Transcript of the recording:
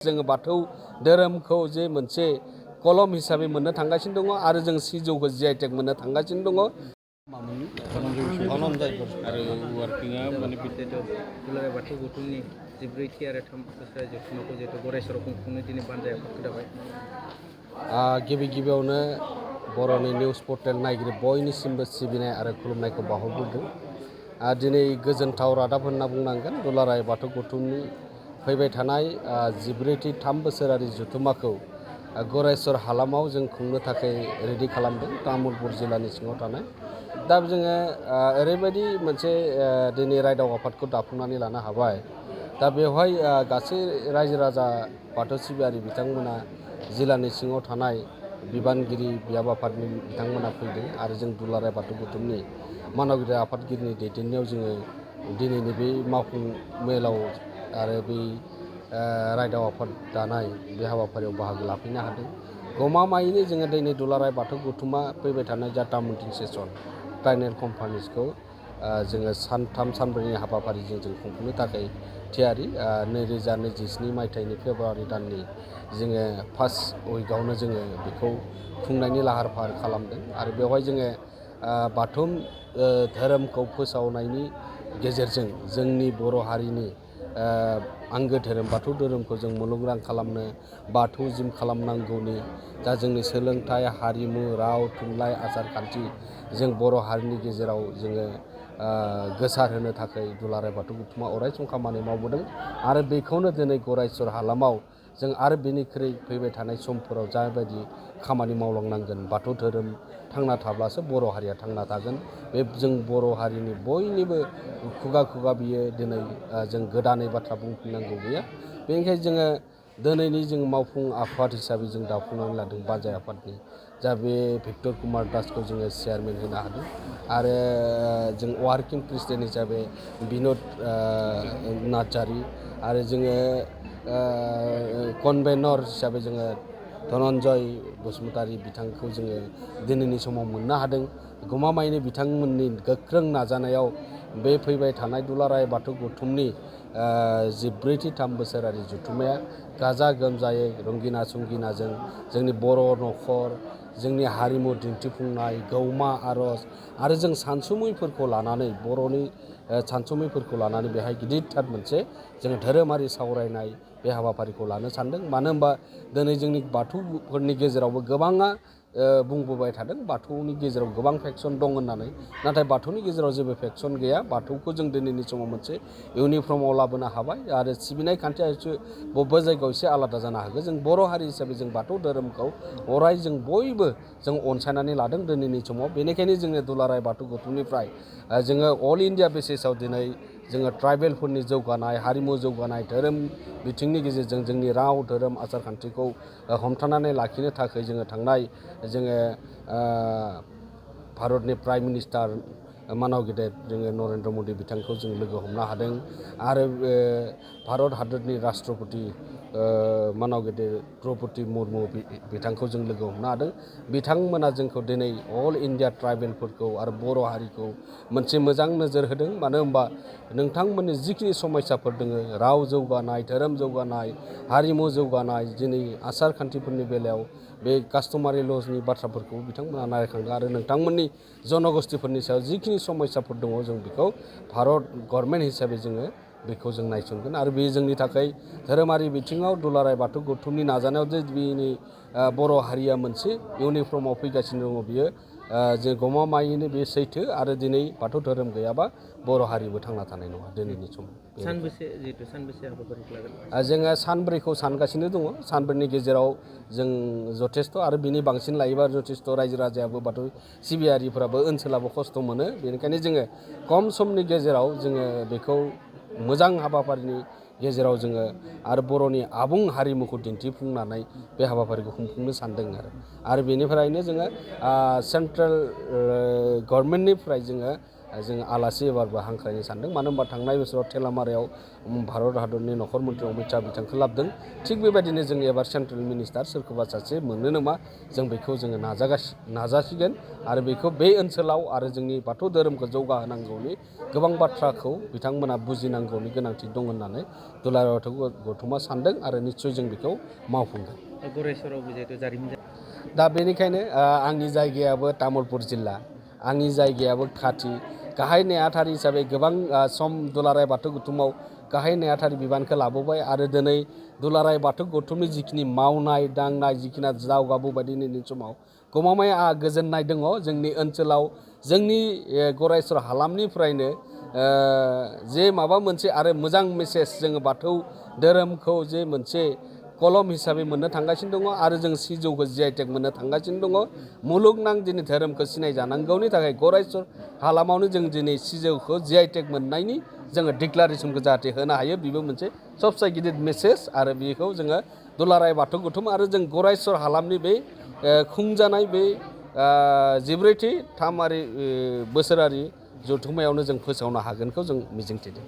जोङो बाथौ धोरोमखौ जे मोनसे कलम हिसाबै मोननो थांगासिनो दङ आरो जों सिजौखौ GI टेग मोननो थांगासिनो दङ। आरो वार्किंआ माने दुलाराय बाथौ गौथुमनि 14थि आरो 3 बोसोरारि जथुम्माखौ जिहेतु गरायसराव खुंफुंनो दिनै बानजाय आफादखौ दाबाय। गिबियावनो बर'नि निउस पर्टेल नायगिरि बयनिसिमबो सिबिनाय आरो खुलुमनायखौ बावहरग्रोदों। दिनै गोजोनथाव रादाब होनना बुंनांगोन दुलाराय बाथौ गौथुमनि फैबाय थानाय 14थि 3 बोसोरारि जथुम्माखौ गरायसर हालामाव जों खुंनो थाखाय रेडि खालामदों तामुलपुर जिल्लानि सिङाव थानाय। दा जोङो ओरैबायदि मोनसे दिनै रायदाव आफादखौ दाफुंनानै लानो हाबाय। दा बेवहाय गासै रायजो राजा बाथौ सिबियारि बिथांमोना जिल्लानि सिङाव थानाय बिबानगिरि बियाब आफादनि बिथांमोना फैदों आरो जों दुलाराय बाथौ गौथुमनि मानगिरि आफादगिरिनि दैदेननायाव जोङो दिनैनि बे मावफुं मेलाव आरो बै रायदाव आफाद दानाय बे हाबाफारियाव बाहागो लाफैनो हादों। गमामायैनो जोङो दिनै दुलाराय बाथौ गौथुमा फैबाय थानाय जाटा मिटिं सेसन ट्राइनेल कनफारेन्सखौ जोङो सानथाम सानब्रैनि हाबाफारिजों जों खुंफुंनो थाखाय थियारि। 2027 मायथाइनि फेब्रुवारि दाननि जोङो फार्स्ट उइकआवनो जोङो बेखौ खुंनायनि लाहार फाहार खालामदों आरो बेवहाय जोङो बाथौ धोरोमखौ फोसावनायनि गेजेरजों जोंनि बर' हारिनि आंगो धोरोम बाथौ धोरोमखौ जों मुलुगनां खालामनो बाथौजिम खालामनांगौनि दा जोंनि सोलोंथाइ हारिमु राव थुनलाइ आसार खान्थि जों बर' हारिनि गेजेराव जोङो गोसार होनो थाखाय दुलाराय बाथौ गौथुमा अरायसम खामानि मावबोदों आरो बेखौनो दिनै गरायसर हालामाव जों आरो बेनिख्रुइ फैबाय थानाय समफोराव जाबायदि खामानि मावलांनांगोन बाथौ धोरोम थांना थाब्लासो बर' हारिया थांना थागोन। बे जों बर' हारिनि बयनिबो खुगा खुगा बियो दिनै जों गोदानै बाथ्रा बुंफिननांगौ गैया। बेनिखायनो जोङो दिनैनि जों मावफुं आफाद हिसाबै जों दाफुंनानै लादों बानजाय आफादनि जा बे भिक्टर कुमार दासखौ जोङो चेयारमेन होनो हादों आरो जों वार्किं प्रेसिडेन्ट हिसाबै बिन'द नार्जारि आरो जोङो कनभेनर हिसाबै जोङो धनन्जय बसुमतारी बिथांखौ जोङो दिनैनि समाव मोननो हादों। गमामायैनो बिथांमोननि गोख्रों नाजानायाव बे फैबाय थानाय दुलाराय बाथौ गौथुमनि 14थि 3 बोसोरारि जथुम्माया गाजा गोमजायै रंगिना संगिनाजों जोंनि बर' न'खर जोंनि हारिमु दिन्थिफुंनाय गौमा आर'ज आरो जों सानसुमैफोरखौ लानानै बर'नि सानसुमैफोरखौ लानानै बेहाय गिदिरथार मोनसे जों धोरोमारि सावरायनाय बे हाबाफारिखौ लानो सानदों। मानो होनबा दिनै जोंनि बाथौफोरनि गेजेरावबो गोबाङा बुंबोबाय थादों बाथौनि गेजेराव गोबां फेक्सन दं होननानै, नाथाय बाथौनि गेजेराव जेबो फेक्सन गैया। बाथौखौ जों दिनैनि समाव मोनसे इउनिफर्माव लाबोनो हाबाय आरो सिबिनाय खान्थिया एसे बबेबा जायगायाव एसे आलादा जानो हागौ। जों बर' हारि हिसाबै जों बाथौ धोरोमखौ अराय जों बयबो जों अनसायनानै लादों दिनैनि समाव। बेनिखायनो जोङो दुलाराय बाथौ गौथुमनिफ्राय जोङो अल इन्डिया बेसिसाव दिनै जोङो ट्राइबेलफोरनि जौगानाय हारिमु जौगानाय धोरोम बिथिंनि गेजेरजों जोंनि राव धोरोम आसार खान्थिखौ हमथानानै लाखिनो थाखाय जोङो थांनाय जोङो भारतनि प्राइम मिनिस्टार मानव गेदेर जोङो नरेन्द्र मदि बिथांखौ जों लोगो हमनो हादों आरो भारत हादरनि राष्ट्रपति मानव गेदेर द्रौपदी मुर्मु बिथांखौ जों लोगो हमनो हादों। बिथांमोना जोंखौ दिनै अल इन्डिया ट्राइबेलफोरखौ आरो बर' हारिखौ मोनसे मोजां नोजोर होदों। मानो होनबा नोंथांमोननि जिखिनि समयसाफोर दङ राव जौगानाय धोरोम जौगानाय हारिमु जौगानाय दिनै आसार खान्थिफोरनि बेलायाव बे कास्टमारि लजनि बाथ्राफोरखौ बिथांमोना नायखांदों आरो नोंथांमोननि जन'गस्थिफोरनि सायाव जिखिनि समयसाफोर दङ जों बेखौ भारत गभर्नमेन्ट हिसाबै जोङो बेखौ जों नायसनगोन आरो बे जोंनि थाखाय धोरोमारि बिथिङाव दुलाराय बाथौ गौथुमनि नाजानायाव जे बेनि बर' हारिया मोनसे इउनिफर्माव फैगासिनो दङ बियो जे गमामायैनो बे सैथो आरो दिनै बाथौ धोरोम गैयाबा बर' हारिबो थांना थानाय नङा दिनैनि समाव। सानबेसे हाबाफारिखौ लागोन? जोङो सानब्रैखौ सानगासिनो दङ। सानब्रैनि गेजेराव जों जथेस्थ' आरो बिनि बांसिन लायोबा जथेस्थ' रायजो राजायाबो बाथौ सिबियारिफोराबो ओनसोलाबो खस्थ' मोनो। बेनिखायनो जोङो खम समनि गेजेराव जोङो बेखौ मोजां हाबाफारिनि गेजेराव जोङो आरो बर'नि आबुं हारिमुखौ दिन्थिफुंनानै बे हाबाफारिखौ खुंफुंनो सानदों आरो बेनिफ्रायनो जोङो सेन्ट्रेल गभर्नमेन्टनिफ्राय जोङो जों आलासि एबारबो हांख्रायनो सानदों। मानो होनबा थांनाय बोसोराव थेलामारायाव भारत हादरनि नखर मन्थ्रि अमित शाह बिथांखौ लाबोदों। थिग बेबायदिनो जों एबार सेन्ट्रेल मिनिस्टार सोरखौबा सासे मोनो नामा जों बेखौ जोङो नाजासिगोन आरो बेखौ बे ओनसोलाव आरो जोंनि बाथौ धोरोमखौ जौगाहोनांगौनि गोबां बाथ्राखौ बिथांमोना बुजिनांगौनि गोनांथि दं होननानै दुलाराय बाथौ गौथुमा सानदों आरो निस्सय जों बेखौ मावफुंगोन। गरेस्वरावबो जिहेतु जारिमिन दा बेनिखायनो आंनि जायगायाबो तामुलपुर जिल्ला, आंनि जायगायाबो खाथि, गाहाय नेहाथारि हिसाबै गोबां सम दुलाराय बाथौ गौथुमाव गाहाय नेहाथारि बिबानखौ लाबोबाय आरो दिनै दुलाराय बाथौ गौथुमनि जिखिनि मावनाय दांनाय जिखिनि दावगाबोबाय दिनैनि समाव गमामायै आंहा गोजोननाय दङ। जोंनि ओनसोलाव जोंनि गरेस्वर हालामनिफ्रायनो जे माबा मोनसे आरो मोजां मेसेज जोङो बाथौ धोरोमखौ जे मोनसे कलम हिसाबै मोननो थांगासिनो दङ आरो जों सिजौखौ GI टेग मोननो थांगासिनो दङ। मुलुगनां दिनै धोरोमखौ सिनायजानांगौनि थाखाय गरेस्वर हालामावनो जों दिनै सिजौखौ GI टेग मोननायनि जोङो डिक्लारेसनखौ जाहाथे होनो हायो बेबो मोनसे सबसे गिदिर मेसेज आरो बेखौ जोङो दुलाराय बाथौ गौथुम आरो जों गरेस्वर हालामनि बे खुंजानाय बे 14थि बोसोरारि जथुम्मायावनो जों फोसावनो हागोनखौ जों मिजिंथिदों।